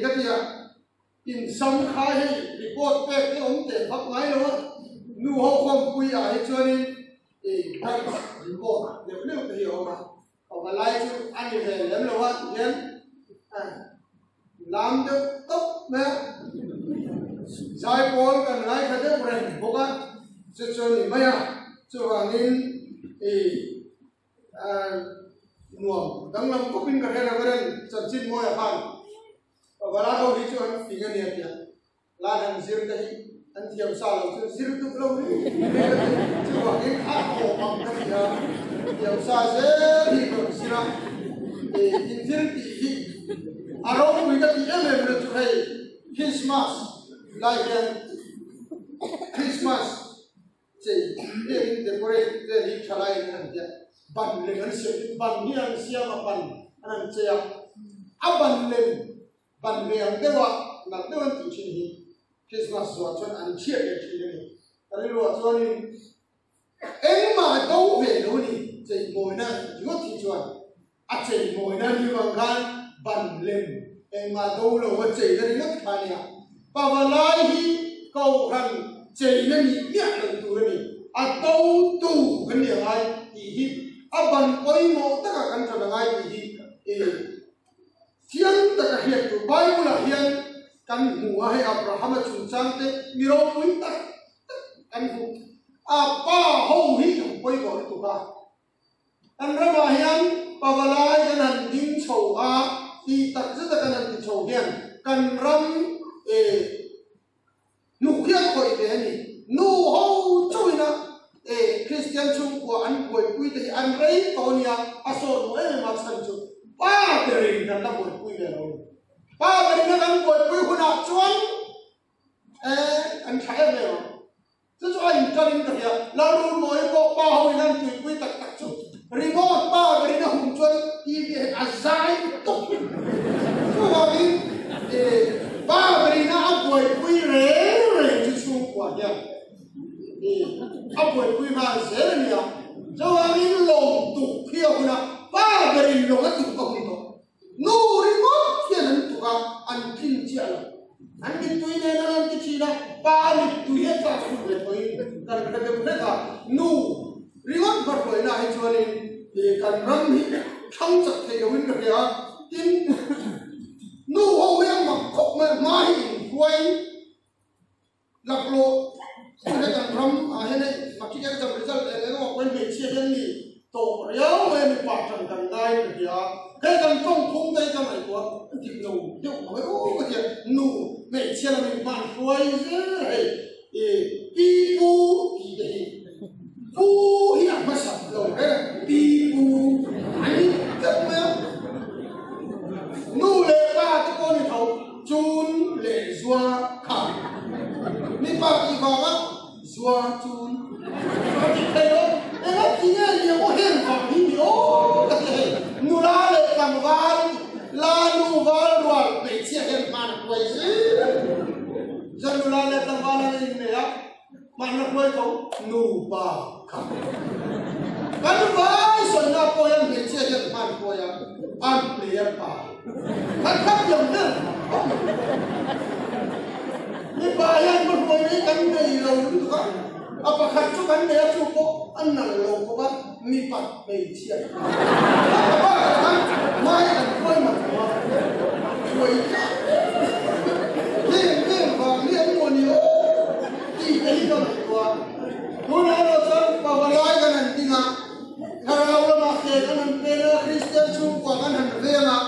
thin ka ti a, in sam khai hei report pek te awm teh vak ngai lo a, nu ho khawmpui ah hi chuanin i dance report deuh deuh te hi a awm a, pavalai chu a ni ve lem lo a ti hian lam deuh tawp mai a, zaipawl kan ngaithla deuh reng bawk a, chu chu a ni mai a, chuvangin i. Nuam danglam khawpin ka hre lo aren chanchin mawi a khan Pavala ho hi chu an fing a nia tia lan han zir te hi an thiam sa lo chu zir duh lo hi chuvangin a awm ang ka ti a thiam sa zel hi ka rawn zir a in thil tih hi a ropui ka tih em em na chu hei Christmas lai hian Christmas Chei biakin decorate vel hi tha laiin an han tia, ban lem an siam hi ban hi an siam a ban an han chei a, a ban lem ban ve ang deuha nalh deuh an tih thin hi Christmas zuah chuan an chhiat leh thin a ni. Ka rilruah chuanin engmah a do ve lo a ni, chei mawina ringawt hi chuan a chei mawina ni vang khan ban lem engmah do lo a cheina ringawt kha a nia. Pavalai hi Kohhran cheina nih miah lo tur a ni. A do tu kan ni a ngai tih hi a ban pawimawh taka kan ṭan a ngai tih hi i chiang taka hriat tur. Bible-ah hian kan hmu a, hei Abrahama chungchang te mi ropui tak tak kan hmu. A pa ho hi kan pawimawh lutuk a. Kan ramah hian pavalai kan han ding chho a, tih tak zeta kan han ti chho hian kan ram eh hnuk hi a khawih ve a ni. Nu ho chauhin a eh Kristian chhungkua an buaipui te hi an rei tawh a nia, a sawt mawh em em a chhan chu pa berin kan la buaipui ve lo a ni. Pa berin a kan buaipui hunah chuan eh an tha em em ang. Chu chu a inkalin ka hria. Lalrulmawi pawh pa ho in an tuipui tak tak chu remote pa berin a hum chuan TV ah hian a zai tawp. Chuvangin pa berin a a buaipui reng reng chu chhungkua hian a buaipui nghal zel a nia. Chuvangin lawng tuk khi a hun a, pa berin lawng a tuk a hun tawh. Nu ringawt hian an tuk a, an tlin chiah lo. An mittui nen an rawn ti thin a, pa mittui a tlak hun ve pawhin kan hre deuh hlek a. Nu ringawt hmahruaina hi chuanin kan ram hi thlang chak thei loin ka hria a, tin nu ho hi a mak khawp mai a, hma hi inhruai Laklawh chu he kan ram ah hian hei matric exam result eng eng emaw pawhin hmeichhia hian mi tawh riau mai a mipa tan kan ngai ka hria a, hei kan tawng phung te hi ka ngaihtuah dik lo deuh mai aw ka tia nu hmeichhia lam in hman hruai zel hei i pi pu tih te hi pu hi a hmasa lo he pi pu an ni tlat mai a nu leh pa te pawh ni tho. Chun leh zua kha mipa tih vanga zua chun a ti thei lo. Eng a ti nge ni ang aw heng vang hi ni aw ka ti hei. Nula leh tlangval la nu val rual hmeichhia hian hman a hruai zir. Zan nula leh tlangval an innei a, hman a hruai tho nupa kha. Kan vai sawinak pawh hian hmeichhia hian hman hruai a, an hmei an pa. Khat khat tiang ber mipa hian hma hruai mai kan nei lo lutuk a, a pakhat chu kan nei a chu pawh a nal lo khawp a, mipa hmeichhia a bakah khan hmai an hruai mat lo a, hruai tlat heng heng vang hi an maw ni aw tih te hi ka ngaihtuah a, tunah erawh chuan pavalai kan han ding a. Thlarau lamah ken an han pen a, Kristian chhungkua kan han veng a,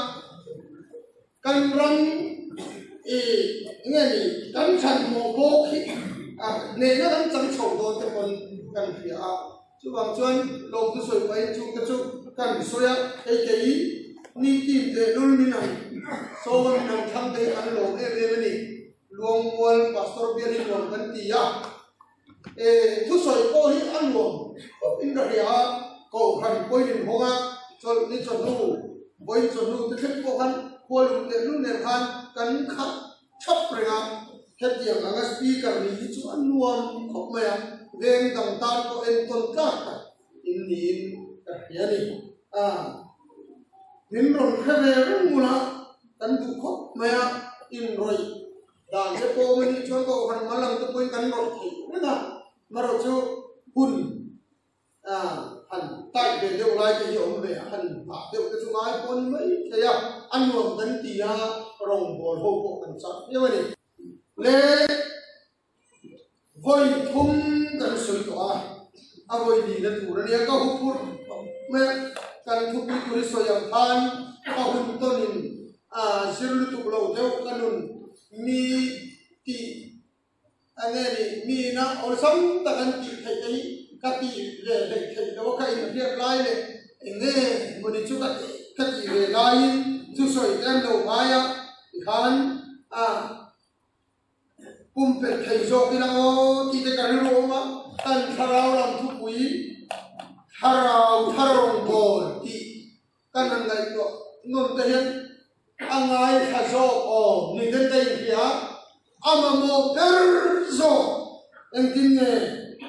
kan ram i nge ni kan chhanmawh bawk hi a nehna kan chang chho dawn te pawn kan hria a, chuvang chuan lawmthu sawi pahin chungte chu kan sawi a, hei kei ni team teh lul min ang sawm a min ang thlang te hi kan lawm em em a ni, Luangmual Pastor bial hi nuam kan ti a. Thusawi pawh hi a nuam khawp in ka hria a, Kohhran pawhin in hawng a, chawlh ni chawhnu, vawiin chawhnu te thleng pawh khan khualum leh lun nen khan kan khat thap reng a, hetiang anga speaker nih hi chu a nuam khawp mai a, veng dang tan pawh entawn tlak tak in niin ka hria a ni. A, min rawn hre ve reng mula kan duh khawp mai a. Inrawih dan te pawh awm a nih chuan kohhran mal ang te pawhin kan rawih theih reng a, marawh chu hun han tight ve deuh lai te hi a awm ve a, han nghah deuh te chu ngai pawh a ni mai thei a, a nuam kan ti a, rawngbawl ho pawh kan chak viau a ni. Le vawi thum kan sawi tawh a, a vawi lihna tur a nia, ka huphurh khawp mai a, kan thupui tur i sawi ang khan ka hun tawnin zir lutuk lo deuh ka nun mi tih a nge ni, mi ina awlsam tak an tih theih te hi ka tih ve hleih theih lo a, ka inhriat lai leh eng nge mawni chu ka tih ka tih ve laiin chu sawi te an lo ngai a tikhan a pumpelh thei zawk ila aw tih te ka rilru awm a, kan thlarau lam thupui thlarau tharawngbawl tih Kan han ngaihtuah nawn te hian a ngaithla zawk aw ni den te inhria a mamawh ber zawk engtin nge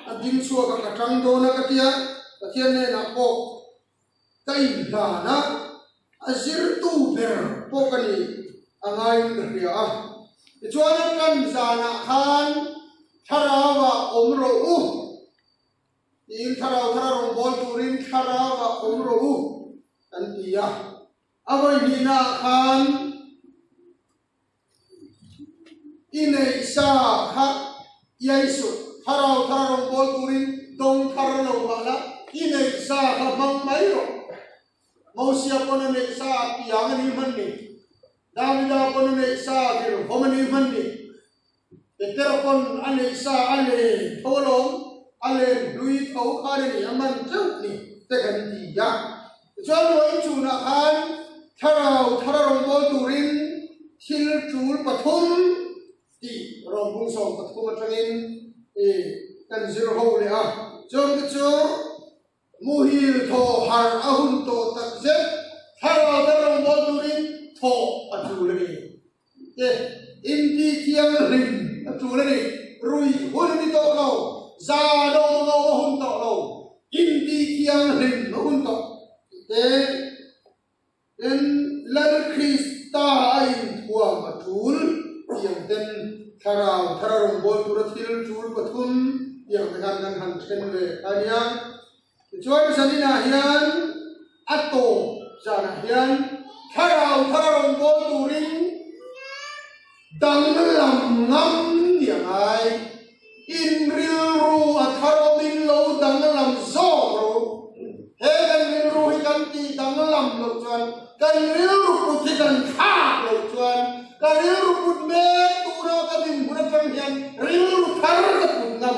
a ding chhuak a ka tang dawn a ka tia Pathian hnenah pawh ka inhlan a a zirtu ber pawh ka ni a ngaiin ka hria a tichuan a tan zanah khan thlarauah awm rawh u. Tiin thlarau thar a rawn bawl turin thlarauah awm rawh u kan ti a. A vawi hnihnaah khan i neih sa kha iai suh, thlarau thar a rawn bawl turin dawng thar lo mah la, i neih sa kha hmang mai rawh. Mosia pawn a neih sa piang a ni hman ni, Davida pawn a neih sa virhawm a ni hman ni. Petera pawn a neih sa a len tho alawm, a len hlui tho khan a ni, a man teuh ni te kan ti a. Tichuan ruah inchhunah khan thlarau thar a rawnbawl turin thil tul pathum tih rawngbung 13 atangin kan zir ho leh a. Chungte chu Muhil thaw harh a hun tawh tak zet, thlarau te rawngbâwl turin thawh a ṭul a ni. Te, inti thianghlim a ṭul a ni. Rui hun a ni tawh lo, za lo lo a hun tawh lo, inti thianghlim a hun tawh. Te, Tin, Lal Krista a inthuam a ṭul tiang ten thlarau thar a rawngbâwl tura thil ṭul pathum tiang te khan kan han ṭhen ve kha a nia. Tichuan, zaninah hian a tawp zanah hian thlarau thar a rawngbâwl turin danglam ngam ni a ngai. In rilru a thar awmin lo danglam zawk ro. He kan rilru hi kan tih danglam loh chuan, kan rilru put hi kan thlak loh chuan, ka rilru put mek tura ka dinhmun atang hian rilru thar ka put ngam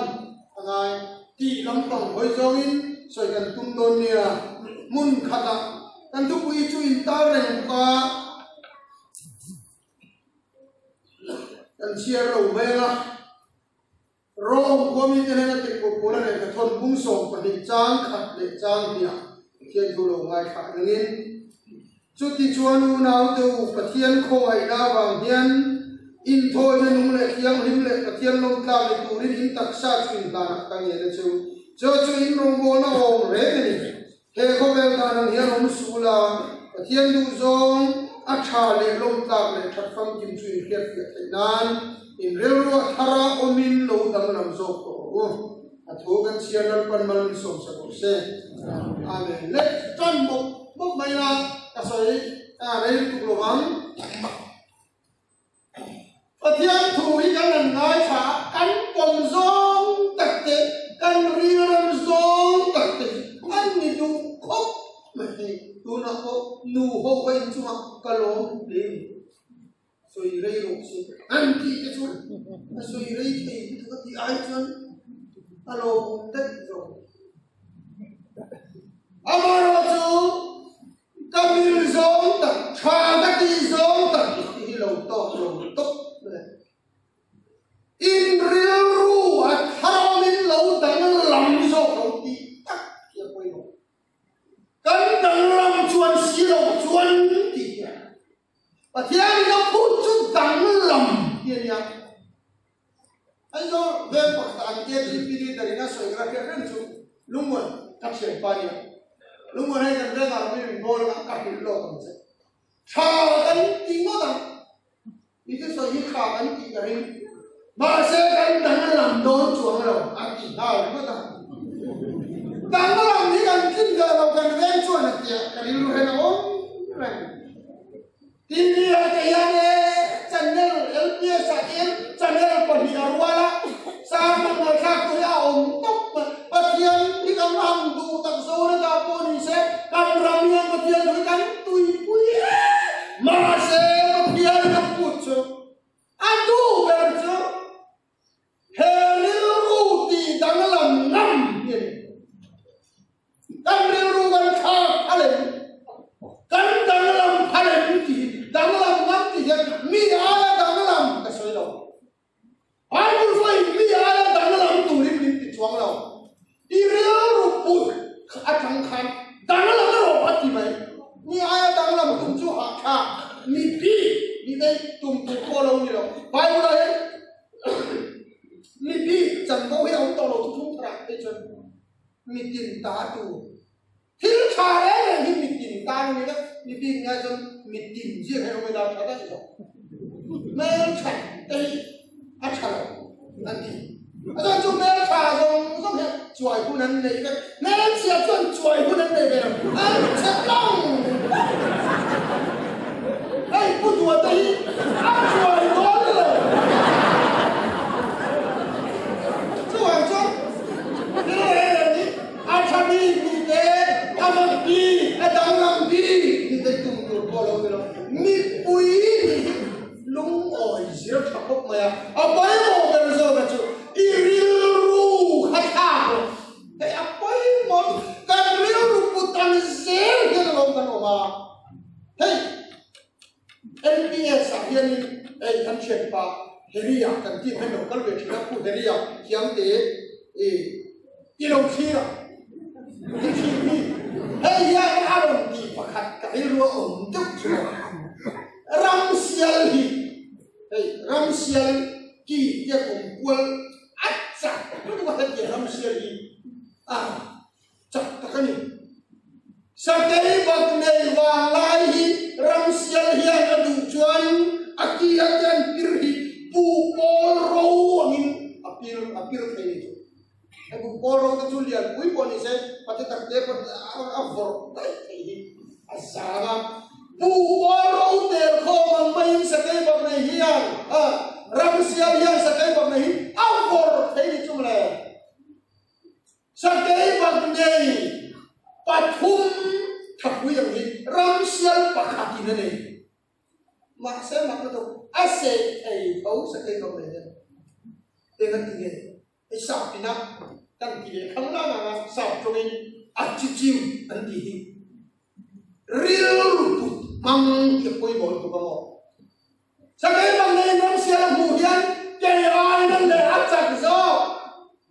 a ngai tih lampang hawi zawngin sawi kan tum dawn nia. Hmun khatah kan thupui chu intar reng bawk a. Kan chhiar lo veng a, Rome khua mite hnena tirhkoh pawl a lehkha thawn bung 12 chang khat leh chang hniah Pathian thu lo ngaithlah rengin, Chuti chuan unaute u, Pathian khawngaihna avang hian inthawina nung leh thianghlim leh Pathian lawmtlak ni turin in taksa chu inhlanah ka ngen a chu. Chu chu in rawngbawlna awm reng a ni. He khawvel dan ang hian awm suh la, Pathian duhzawng a tha leh lawmtlak leh that famkim chu inhriat fiah theih nan inrilruah thara awmin lo danglam zawk tawh rawh u. A thu kan chhiar Lalpan mal min sawmsak rawh se. Amen. Le tan bawk bawk mai la, ka sawi a rei lutuk lo vang. Pathian thu hi kan han ngaithla a, kan pawm zawng tak te, kan rilrem zawng tak te hi an ni duh khawp mai hei. Tunah pawh nu ho ka inchungah ka lawm hle ni. Sawi rei rawh se an tih te chuan a sawi rei thei lutuk a tih ai chuan a lawmawm daih zawk. Amaherawhchu Ka mil zawng tak, tha ka tih zawng tak tih hi lo tawk lo tawp mai. In rilru a tharawmin lo danglam zawk lo tih tak hi a pawimawh. Kan danglam chuan si lo chuan tih hi a Pathianin a phut chu danglam hi a nia. Aizawl veng pakhatah an KTP leader in a sawi ka hriat reng chu Lungmuan ka thianpa nia. Lungmuan hei kan vengah rawn in bawl anga ka hrilh lawk ang che. Tha kan ti ngawt ang. I thusawi hi tha kan tih ka ring. Mahse kan danglam dawn chuang lo a ti nghal ringawt a. Danglam hi kan tlin ve lo kan veng chuan a tia ka rilru hian a awm reng. TV ah te hian e channel LPS ah te hian channel pahnih a rual a, sermon ngaihthlak tur hi a awm tawp mai. Pathian hi kan han duh tak zo na ta pawh ni se kan ram hian Pathian thu hi kan tuipui em. Mahse Pathian in a phut chu a duh ber chu he rilru tih danglam ngam hi a ni. Kan rilru kan thlak phal em? Kan danglam phal em tih hi danglam ngam tih hian mi aia danglam ka sawi lo. Bible pawhin mi aia danglam turin min ti chuang lo. I rilru put atang khan danglam erawh a ti mai. Mi aia danglam tum chu hahthlak, mi bik nih daih tum tur pawh lo ni lo. Bible ah hian mi bik chanvo hi a awm tawh lo thuthlung tharah phei chuan. Mitin ta tu thil tha reng reng hi mitin tan a ni vek. Mi bik nia chuan mitin zir hi awm ila tha daih zawk. Hmel that te hi a tha lo an ti. A chuan chu hmel tha zawng zawng hian chuai hun an nei vek. Hmel chhia chuan chuai hun an nei ve lo. An chhe tlang. Hei Pu Duata hi a chuai dawn lo. Chuvang chuan thil reng reng hi a tha bik ni te, a mak bik, a danglam bik ni te tum tur pawh lo ni lo. Mipui nih hi lungawi zir tha khawp mai a, a pawimawh ber zawk a chu i rilru kha thlak rawh. Hei a pawimawh chu kan rilru put ang zel hian alawm kan awm a. Hei NPS ah hianin hei kan thianpa Harry-a kan team hian lo kal ve thin a, Pu Harry-a thiamte i i lo thlir a, i thlir hi hei hian a rawn tih pakhat ka rilru a awm deuh chu Ramsial hi hei Ramsial ki te kum kual a chak lutuk a hetiang Ramsial hi a Chak tak a ni. Sakei bak nei vang lai hi ramsial hian a duh chuan a ki a ken pir hi pu pawl ro angin a pir a pir thei ni chu. Hei pu pawl ro te chu lian pui pawh ni se pate tak te pawh a vawrh daih thei hi a zang a. Pu pawl ro tel khawm ang maiin sakei bak nei hian ramsial hian sakei bak nei hi a vawrh thei ni chu mawle. Sakei bak nei pathum thapui ang hi ramsial pakhatin a nei. Mahse mak lutuk a seh thei tho sakei bak nei hian eng an ti nge? Hei sap ina kan ti leh khang lang ang a, sap tawngin a chichiu an tih hi rilru put hmang hi a pawimawh lutuk ang aw. Sakei bang nei ramsial a hmuh hian kei aina leh a chak zawk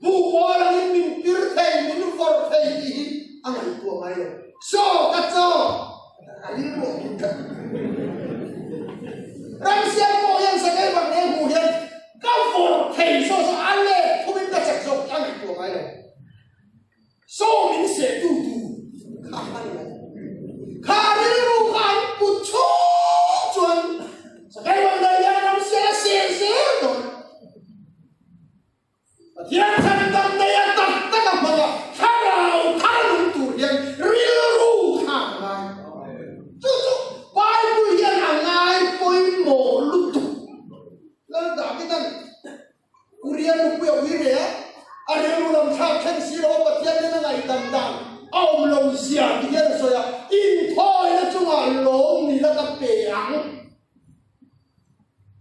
buh pawl angin min pir thei, min vawrh thei tih hi a ngaihtuah ngai lo. Chaw ka chaw a rilru a hmu tlat. Ramsial pawh hian sakei bang nei a hmuh hian ka vawrh thei saw saw a let thumin ka chak zawk tih a ngaihtuah ngai lo. Saw min seh tu tu kha a ni mai. Kha rilru kha an put chhung chuan Sakei Wangdai hian ram sial a seh zel dawn. Pathian chhandam nei a tak tak a hmang a, thlarau thar nung tur hian rilru kha a ngai. Chu chu Bible hian a ngai pawimawh lutuk. Lal Davidan Uriah nupui a ui reh a, a rilru lam thlak thleng si lo a Pathian nen a ngaihdam dan a awm lo zia ti hian a sawi a, inthawina chungah lawm ni la ka pe ang.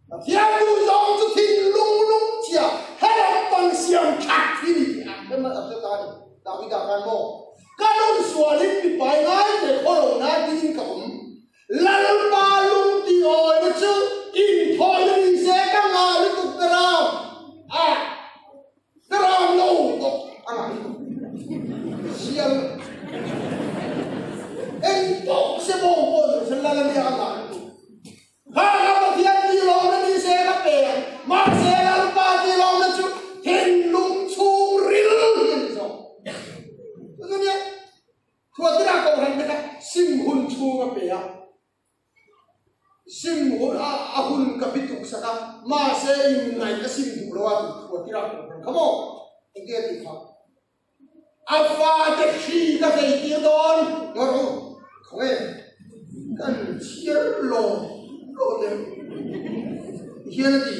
Pathian duhzawng chu thinlung lung chia helam pang siam that hi ni tih a hre a hre ta a ni. Davida khan maw, Ka nun sualin mipai ngai ve khaw lo na tiin ka awm. Lalpa lung tih awina chu inthawina ni se ka ngah lutuk ka ram a ka ram lo bawk a ngah lutuk sial eng pawh se bawng pawh ni se lal ania a ngah lutuk kha ka Pathian tih lawmna ni se ka pe ang mahse Lalpa tih lawmna chu thinlung chhungril hi a ni zawk chu nia Thuatina kohhran te kha sim hun chhung a pe a. Sim hun a a hun ka bituk sak a, mahse in ngaih a sim duh lo a tih thu a ti rah tur kha maw? Engti a tih kha? A fate hri ka hlei tir dawn ngaw rawh u, khawnge kan chhiar law law teh hian a ti.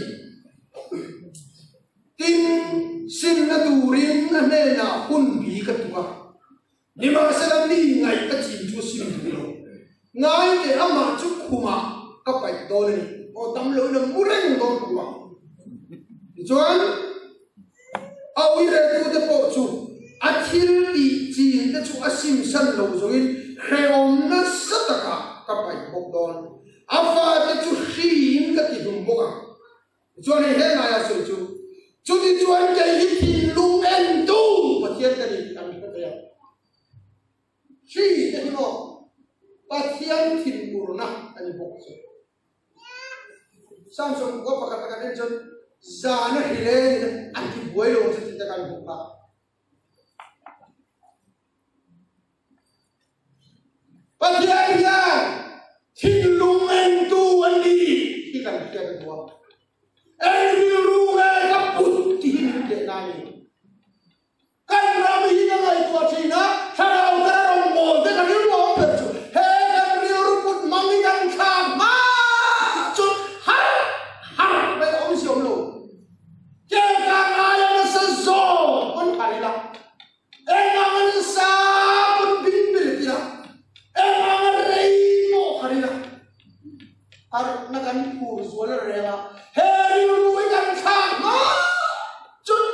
Tin, simna turin a hnenah hun bi ka tuk a. Nimahsela mi ngaih ka chin chu sim duh lo. Ngai teh amah chu khumah ka paih dawn a ni. Aw tam loin a mu reng dawn khumah. Tichuan a uiretute pawh chu a thil tih chin te chu a sim san lo zawngin hrehawm nasa takah ka paih bawk dawn. A fate chu hriin ka ti hlum bawk ang. Tichuan hei helai a sawi chu, Chutichuan kei hi thinlung entu Pathian ka ni tih an hre thei a. Hri te hi maw Pathian thinurna a ni bawk chu. Samson kua pakhat a kan en chuan zana hri lengin a ti buai lo chu tih te kan hmuh kha. Pathian hian thinlung entu a ni tih kan hriat a duh a. Eng rilru nge ka put tih hi min teh na a ni. Kan ram hi ka ngaihtuah thin a, thlarau thar a rawngbâwl te ka rilru a awm ber chu he kan rilru put hmang hi kan thlak hma chuan har har mai a awm si awm lo. Ke ka ngai a nasa zawk pawn thar ila. Eng ang an sa pawn bing ber ila. Eng ang a rei pawh thar ila. Harhna kan phur zual a reng a, he rilru hi kan thlak hma chut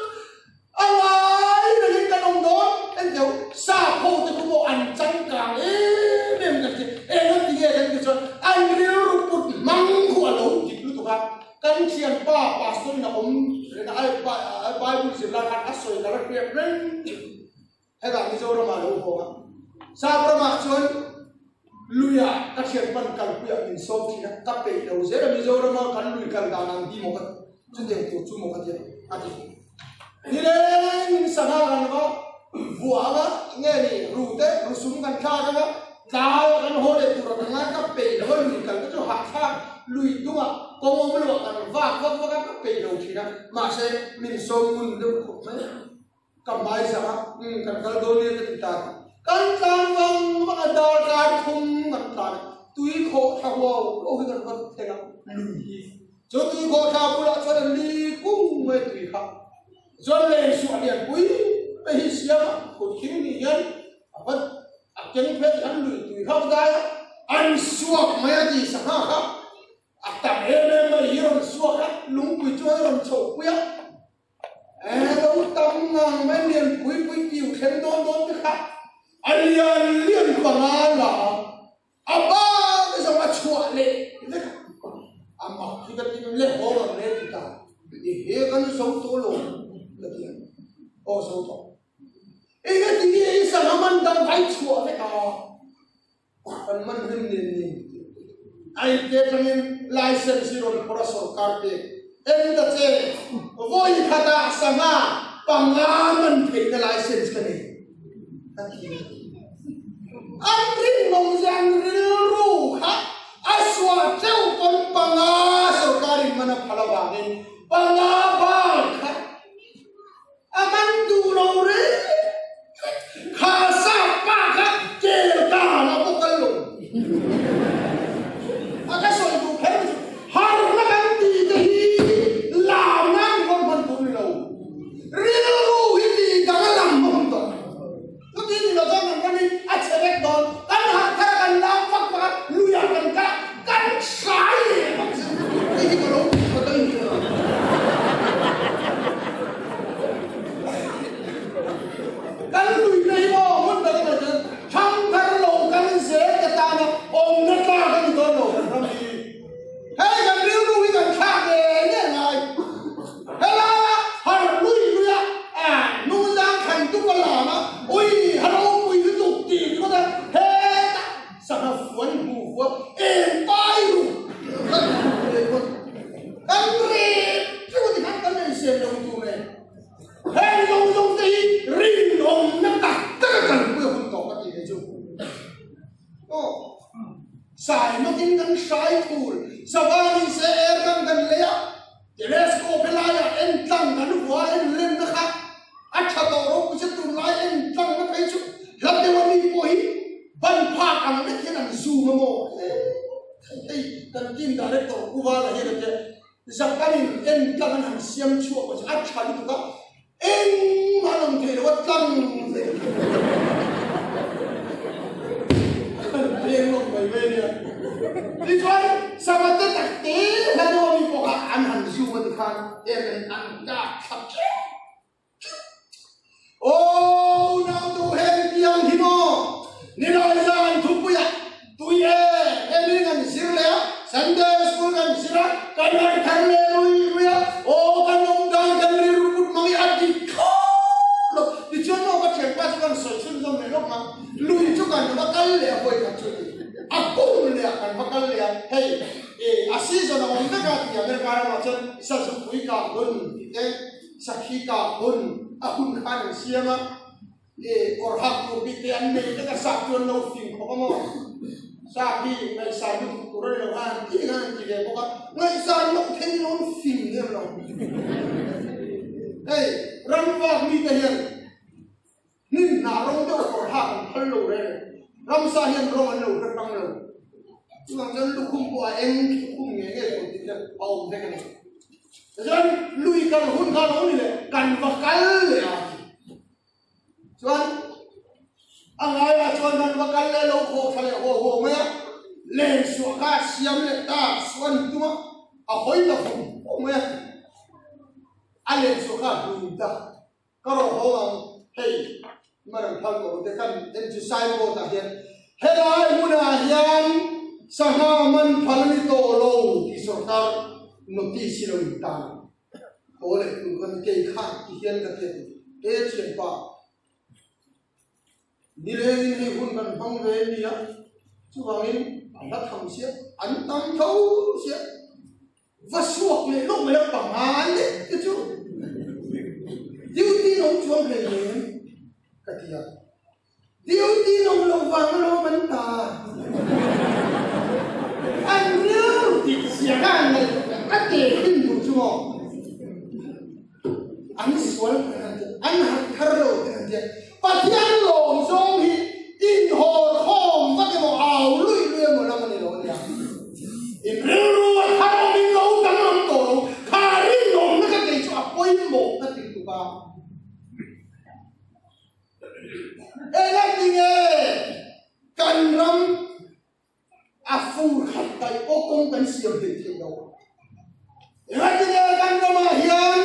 a ngai rengin kan awm dawn. Engtiang sapho te khu pawh an changkang em em kan ti. Eng an ti nge kan ti chuan an rilru put hmang khu a lo dik lutuk a. Kan thianpa pastor in a awm reng a, a Bible zir lai khan a sawi ka la hriat reng. Hetah Mizoram ah lo hawng a, Sap ramah chuan luiah ka thianpan kalpuiah min sawm thin a, ka peih lo zel a, Mizoram a kan lui kal dan ang hi maw ka chutiang tur chu maw ka ti a ti. Nileng in sangha kan va vuah ang a, nge ni rute rusum kan thlak ang a, tlai kan haw leh tur a kan ngai ka peih lo a, lui kal te chu hahthlak lui dungah kawng awm loah kan vak vak vak a, ka peih lo thin a, mahse min sawm ngun deuh khawp mai. Ka hmai zah a, umm kan kal dawn nia ka ti ta. Kan tlan vang vang a, darkar thum kan tlan a, tui khawh thla huau huau hi kan va thleng a, lui hi. Chu tui khawh thla bulah chuan a li kung mai tui kha. Chuan lei suah lian pui mai hi siam a, phut thing ni hian a va a keng phet an lui tui kha a va dai a, an suak mai a ti sangha kha. A tam em em mai hi a rawn suak a, lungpui chuan a rawn chhoh pui a. Lo tam ngang mai lian pui pui tiu thleng dawn dawn te kha a lian lian panga la a ba te zawng a chhuah leh vek a mak hi ka ti le haw ang le ti ta i he kan zo tawh lo ka ti a aw zo tawh enge ti nge i sangha man dang vai chhuah vek a Kan man hlim nen nen ai te atangin license hi rawn phawrh a sorkar pek eng ta che vawi khatah sangha panga man theihna license ka nei ka ti a. An rinawm zia an rilru kha a suah teuh pawn panga sorkarin man a phal avangin panga bal kha A man duh lo reng kha sap pa kha kel dan a pawh kal lo. A ka sawi duh kher chu harna kan tih te hi lam nan ringawt hman tur ni lo. Rilru hi tih dang a lam a hun tawh. Chuti ni lo chuan kan ram hi a chhe vek dawn. Kan harh thar a kan lam fak fak a, luiah kan kal a, kan hrai leh bawk si. Hei hi ka lo tih phawt a ni. Kan luihna hi maw hmun dang a ngaih chuan thangthar lo kan zel te tana awmna tlak. Zai makin kan hrai thul, sava ni se er kan kan lei a, telescope helaiah en tlang kan vua en lenna kha a tha tawh ropui che tunlai en tlang na phei chu hla deuh a mi pawh hi ban phak ang vek hian an zoom a maw hei hei kan team director Pu Vala hian a tia Japan in en tlang an han siam chhuak pawh chu a tha lutuk a Engmah an awm thei lo a tlang vek. An peng lawk mai mai ania. Tichuan sava te tak te hla deuh ami pawh kha an han zoom a tikhan er kan an kap thlap teuh teuh. Aw unau tu heng tiang hi maw nilai zan thupuiah tui e hemi kan zir leh a Sunday school kan zir a kan ngaih thar leh rui rui a aw kan awm dan kan rilru put mang hi a dik thlawt lo tichuan maw ka thianpa chu kan sawi chhun zawm leh lawk ang lui chu kan va kal leh a hawi khat chu ni a kum leh ah kan va kal leh a hei e a season a awm vek a ti America ramah chuan sazupui kah hun tih te sakhi kah hun a hun khan an siam a. I kawr hak tur bik te an nei vek a, sap chu an lo fing khawp a maw? Sap hi ngaihsan lutuk tur a ni lo kha an ti khan an ti ve bawk a, ngaihsan loh theih in an fing em lo. Hei ram vak mite hian hnim hnah rawng deuh kawr hak an phal lo reng reng, ramsa hian rawng an lo hre hrang lo. Chuvang chuan lukhum pawh a eng lukhum ngei ngei tur tih te a awm vek a ni. Tichuan lui kal hun kha lo ni leh kan va kal leh a. Chuan a ngaiah chuan kan va kal leh lo khawh thla leh haw haw mai a, len suah kha a siam leh ta suan tum a, a hawi ta vung vung mai a, a len suah kha a hlui ta, ka rawh haw ang hei Maran phal tawh te kan en chu signboard ah hian helai hmunah hian sangha man phal a ni tawh lo tih sorkar notice hi lo intan. Aw leh tur khan kei kha ti hian ka ti a ti. E thianpa, nilengin hei hun kan hmang ve a nia, chuvangin a hla tham sia, an tam tho sia, va suak leh lawk mai a panga lek te chu duty lo chuang hlei nem ka ti a. Duty nawm loh vang alawm an ta. An rilru tih zia kha an ngaih a te hlim duh chu maw? An sual an ti, an harh thar lo te an tia. Pathian lawm zawng hi inhawl khawm vak emaw au lui lui emaw lam a ni lo ania. In rilru a thar awmin lo danglam tawh lo, kha rinawmna ka kei chu a pawimawh ka ti tuk a. Engati nge kan ram a fur khat daih pawh kawng kan siam hlei theih lo? Engati nge kan ramah hian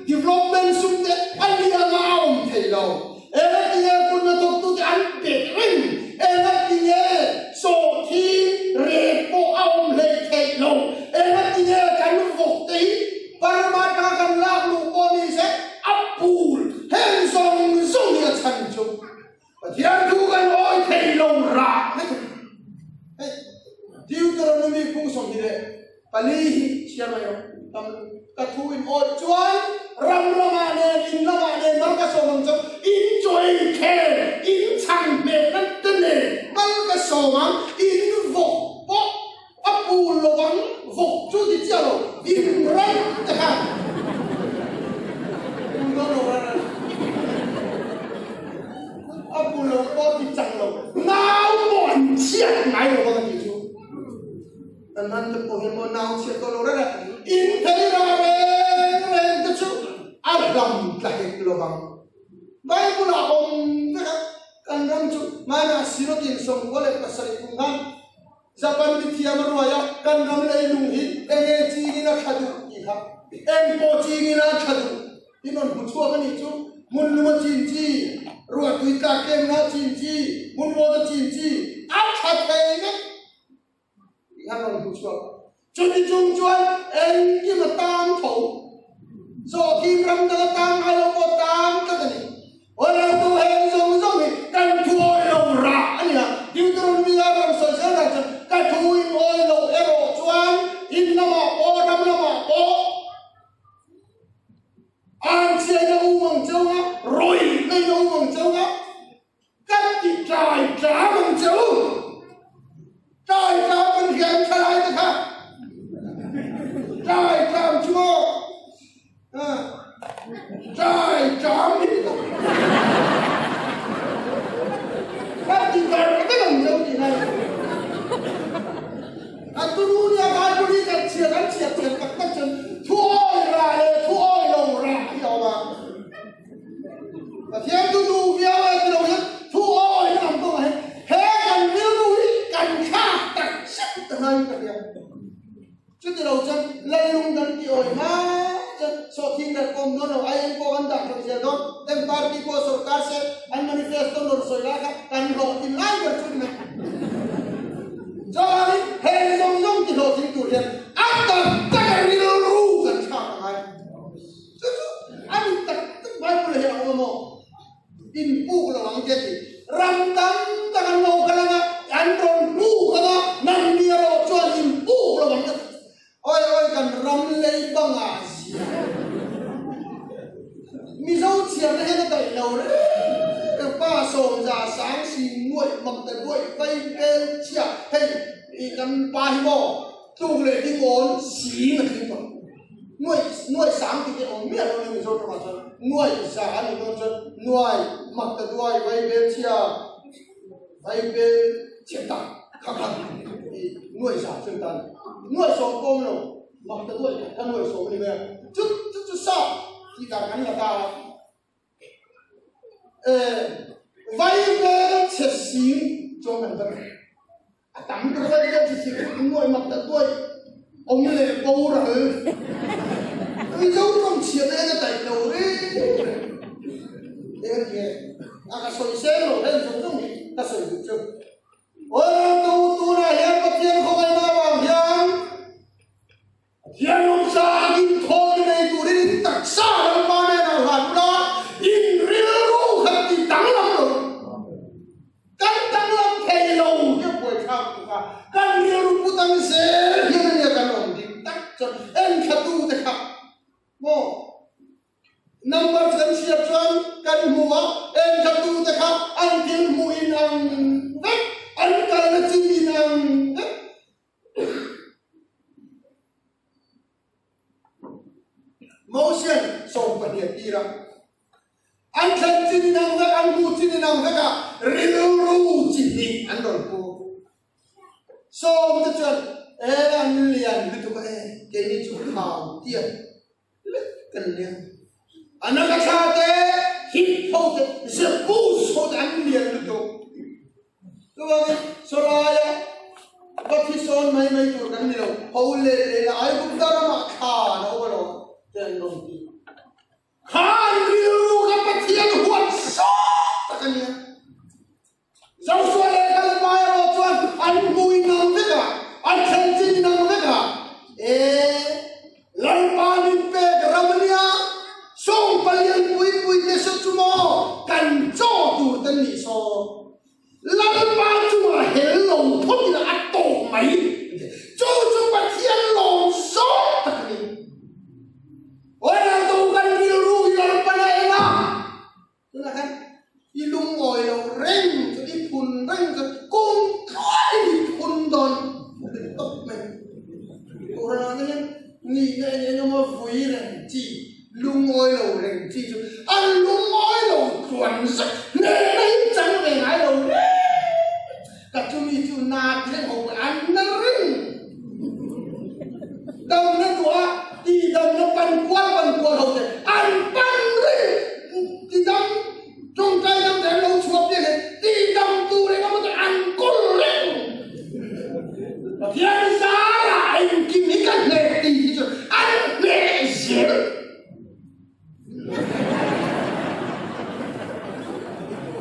development sum te a liang a a awm theih lo? Engati nge kut hnathawktute an bet reng? Engati nge sawhthi rek pawh a awm hlei theih lo? Engati nge kan vawk te hi Burma atanga kan lak luh pawh ni se a pul heng zawng zawng hi a chhan chu Pathian thu kan awi thei lo rah vek a ni. Hei Deuteronomy phung 24 hi chhiar mai rawh. Tam ka thu in awi chuan ram lamah nen in lamah nen mal ka sawm ang chu in chawi khel in chhang hmeh na te nen mal ka sawm ang in vawk pawh A pul lo ang, vawk chu ti chiah lo, in ram te kha pul dawn lo ran a, a pul lo pawh ti chang lo, nau pawh an chhiat ngai lo ang a tih chu. Kan ran te pawh hian maw nau chhiat dawn lo ran a, in thei rah reng reng te chu a ram tla hek lo ang. Bible ah awm vek a, kan ram chu hmanah Sirotin 97 kum khan Japan mithiam a ruai a, kan ram leilung hi enge chingin a tha duh tih kha eng pawh chingin a tha duh i rawn hmu chhuak a nih chu. Hmun lung a chin chi, ruah tui tlak kemna a chin chi, hmun vawt a chin chi a tha thei vek tih kha an rawn hmu chhuak. Chuti chung chuan engkim a tang tho. Zawhthim ram dang a tang ngai lo pawh tang tlat a ni. Awlatu heng zawng zawng hi kan thu awi lo rah a ni a, Deuteronomy a rawn sawi zel dan chuan ka thu in awi lo erawh chuan in lamah pawh ram lamah pawh an chhiaina um ang cheu nga, rawih na um ang cheu nga, Kan ti tlai tlam ang che u. Tlai tlam lo chuan lallung kan ti awi hma chuan sawhthing reh pawh awm dawn lo, IN pawh kan dah hlawh zel dawn, eng party pawh sorkar se an manifesto nawr sawi lai kha kan hlawhtlin lai ber chu ni mai. Chuvangin heng zawng zawng ti hlawhtling tur hian a tak tak a rilru kan thlak a ngai. Chu chu a ni tak tak Bible hi a awm a maw? Inpuk lo ang che ti. Ram tam tak an lo kal anga an rawn hnuk anga nangni erawh chuan inpuk lo ang che ti. Awi awi kan ram lei bangah zia. Mizo chhiarna hian a daih lo reng reng pa sawmza sang si nuaih mak ta duaih vai bel chhia hei i kan pa hi maw tluk leh ding awn sing a tling tawh. Nuaih nuaih sang tih te awm miah lo nia Mizo tawngah chuan nuaih za a nih dawn chuan nuaih mak ta duai vai bel chhia vai bel chhe tak kha kha i nuaih za chuan tan nuaih sawm pawm lo mak ta duai kha kha nuaih sawm a ni mai a chu chu chu sap tih dan kan la ta a e vai bel chhe sing chuan kan ta A tam ta daih daih chi si nuai mak ta duai awm leh boral Mizo tawng chhiatna hian a daih lo reng reng. Eng nge a ka sawi seng lo heng zawng zawng hi ka sawi duh chu. Aw tu tunah hian Pathian khawngaihna avang hian Pathian lawmsang inthawm nei turin in taksa Lalpa nen a hlan ula, in rilru kha ti danglam lo. Kan danglam thei lo hi a buaithlak tuk a, kan rilru pu dang zel hian ania kan awm dik tak chuan enthlatu te kha maw number kan hriat chuan kan hmu a, enthlatu te kha an thil hmuh in ang vek, an kalna chin in ang vek. Mosian 12 a tir a, an thlen chin in ang vek, an hmuh chin in ang vek a, rilru chi hnih an rawn pu. Sawm te chuan, E an lian lutuk a e, keini chu khau tiat lek kan lian. An a thla te, hip ho te, Jebus ho te an lian lutuk. Chuvangin sawlaia va thi sawn mai mai tur kan ni lo, ho leh leh la Aigupta ramah thla an awm alawm te an rawn ti. Kha an rilru kha Pathian huat sawt tak a nia. Joshua leh Kaleba erawh chuan an hmu inang vek a, an thlen chin inang vek a, E Lalpa min pek ram a nia, sawng palian pui pui te saw chu maw kan chaw tur te nih saw, Lalpa chungah hel lo phawt ila a tawk mai, chu chu Pathian lawm zawk tak a ni. Awi Laltu kan rilru hi Lalpan a en a. Tunah khan i lungawi lo reng chu i phun reng chu kum tluain i phun dawn a ni tawp mai. Kohhranah te hian nihna eng eng emaw vui reng chi, lungawi lo reng chi chu an lungawi lo tluan zet hnehna in chang ve ngai lo reng. Ka chumi chu na ti reng ho pawh an na reng. Damna duha tidamna pan kual pan kual ho te an pan reng tidam tawngtai dam te an lo chhuak piang hian tidam tur engemaw te an kawl reng. Pathian zarah engkim hi ka hneh tih hi chu an hneh zel.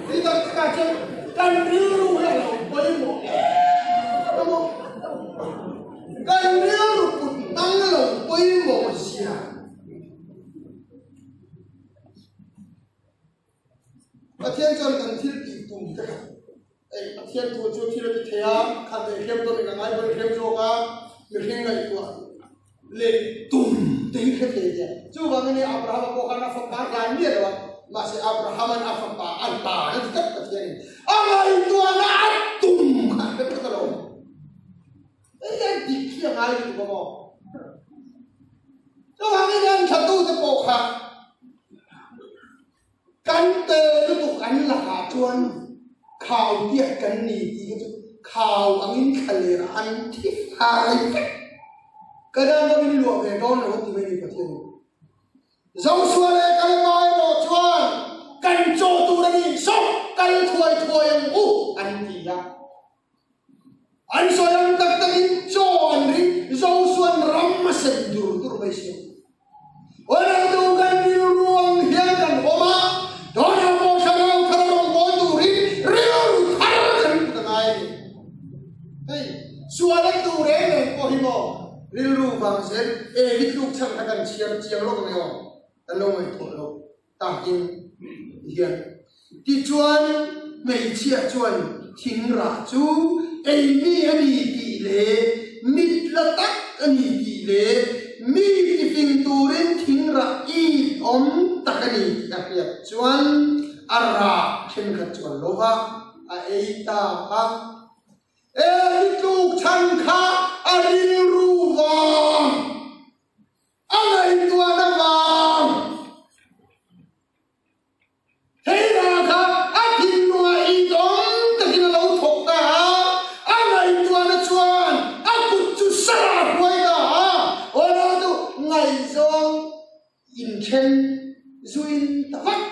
Ti tak takah chuan kan rilru hi a lo pawimawh em em a, kan rilru kut hmang lo pawimawh zia. Pathian chuan kan thil tih tum te kha hei Pathian thu chu thil a ti thei a, khat leh hriam dawn in a ngai pawn hriam zawk a, mihring ngaihtuah leh tum te hi hre thei nia. Chuvangin hei Abrahama pawh khan a fapa hlan miah lo a, mahse Abrahama'n a fapa a hlan a ti tlat Pathianin a ngaihtuahna a tum kha a hre phawt alawm. Hei hian dik hi a ngai lutuk a maw? Chuvangin an thlatute pawh kha Kan te lutuk an lakah chuan khau tiat kan ni tih kha chu khau angin thlaler an thi fai vek. Ka dan ram in luah ve dawn lo a ti mai ni Pathian in. Joshua leh Kaleba erawh chuan kan chaw tur a ni saw kal thuai thuai ang u an ti a. An sawi ang tak takin chaw an ring. Josuan ram a sem dur dur mai si a. Awlaitu kan rilru ang hian kan awm a, tunah pawh thlarau thar rawngbâwl turin rilru thar kan put a ngai a ni. Hei, sual an duh reng reng pawh hi maw rilru vang zel e hi tluk chhan kha kan chhiar chiang lawk mai aw, kan lo ngaihtuah lo takin hian. Tichuan, hmeichhia chuan thing rah chu ei mi a ni tih leh mit la tak a ni tih leh mi tifing turin thing rah it awm tak a ni tih a hriat chuan a rah thenkhat chu a lo va, a ei ta a. E tluk chhan kha a rilru vang. A ngaihtuahna vang Theira kha a thinlungah itawm takin a lo thawk ta a, a ngaihtuahna chuan a kut chu sara a hruai ta a, Awla chu ngaihzawng inthen zuin ta vak,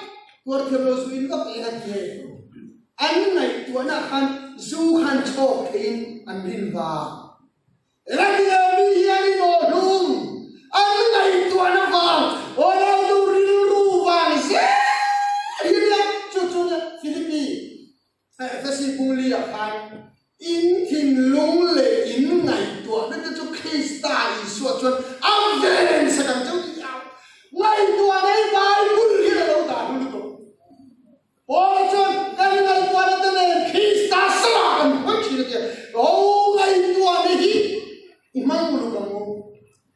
tuar thiam lo zuin vak eng a ti e. An ngaihtuahna khan zu khan chhawk theiin an rin vang. Engatiah mi hian i dawhhlum an ngaihtuahna vang awlautu rilru vang zel hi nia. Chu chu nia Philippi Efesi bungli ah khan in thinlung leh in ngaihtuahna te chu Krista Isua chuan a ven sak ang cheu tih a ngaihtuahna hi Bible hian a lo dah hlu lutuk. Paula chuan kan ngaihtuahna te nen Krista sala kan hawi thin a ti a, Ro ngaihtuahna hi i hmang uluk ang u.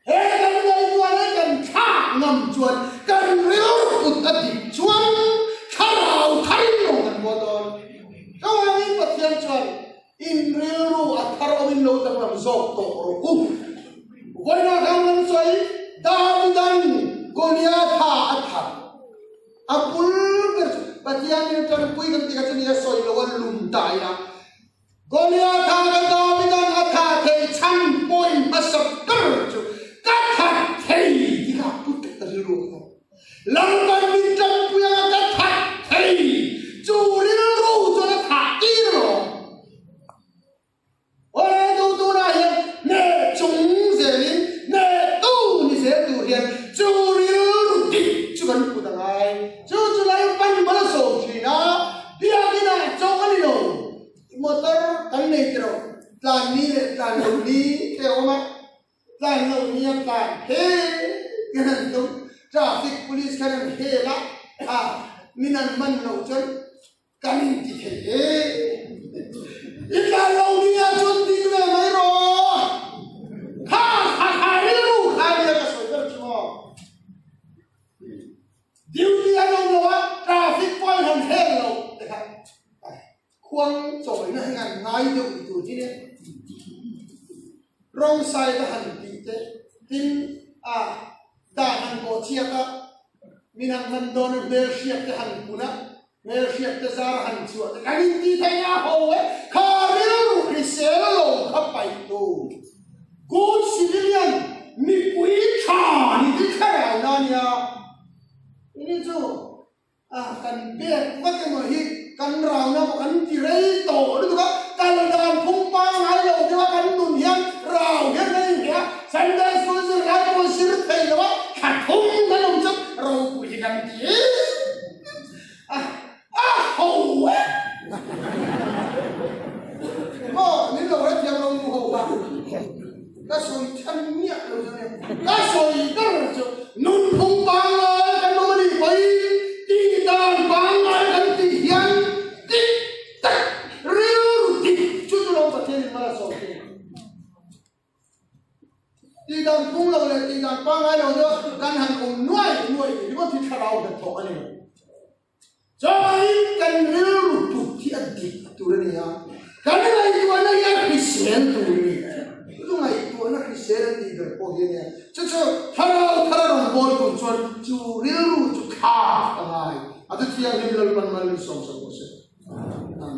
He kan ngaihtuahna kan thlak ngam chuan kan rilru put a dik chuan thlarau tharin rawng kan buat dawn. Chuvangin Pathian chuan in rilru a thar awmin lo danglam zawk tawh rawh u. Vawiinah khan kan sawi Davidan Goliatha a that. A bul ber chu Pathian in tanpui kan tih kha chu nia sawi lo a lum ta ila. Goliatha ka Davidan a tha thei chhan point hmasa ber chu ka that thei tih kha a put ta rilru a kha. Lalpan min tanpui anga ka that thei chu rilru chuan a thah tir alawm. Awle tu tunah hian hneh chung zelin hneh tu ni zel tur hian chu rilru dik chu kan put a ngai. Chu chu Lalpan mal a sawm thin a, biakinah chawk a ni lo. Motor kan nei tiro, tlan ni leh tlan lo ni te a awm a, tlan lo ni a tlan he kan han tum, traffic police khan an hel a, a min an man loh chuan Kan inti thei e. I tlan lo nia chuan ding ve mai rawh. Kha kha kha rilru kha nia ka sawi ber chu maw. Duty an awm lo a, traffic point han hel lo te kha khuang chawina hi an ngai deuh ni tur hi nia. Wrong side a han tih te tin a dan han bawh chhiat a, min han man dawn a hmel hriat te han pun a, Hmelhriat te zar han chhuah te kan inti thei a ho e, kha rilru hrisel lo kha paih tu good civilian mipui tha ni ti thlarau na nia. Ini chu a kan pek vak emaw hi kan rau na pawh kan ti rei tawh lutuk a, kal dan phung pangngai lo deuh a kan nun hian rau hian kan inhria a, Sunday school zirlai pawh zir thei lo a, thla thum kan awm chuan ropui hi kan ti. A a ho e! Maw min lo hrethiam lo nu ho kha ka sawi than miah lo chu ania. Ka sawi ber chu nunphung pangngai kan awm a nih pawhin tih dan pangngai kan tih hian dik tak rilru dik chu chu lo Pathian in mal a sawi thei. Tih dan phung lo leh tih dan pangngai lo chu kan han awm nuai nuai ni ringawt hi thlarau hnathawh a ni lo. Chuvangin kan rilru put hi a dik tur a ni a, kan ngaihtuahna hi a hrisel tur a ni. Chu chu ngaihtuahna hrisel an tih ber pawh hi a nia. Chu chu thlarau thar a rawn bawl tur chuan chu rilru chu thlak a ngai. A chu thianghlim Lalpan mal min sawmsak rawh se. Amen.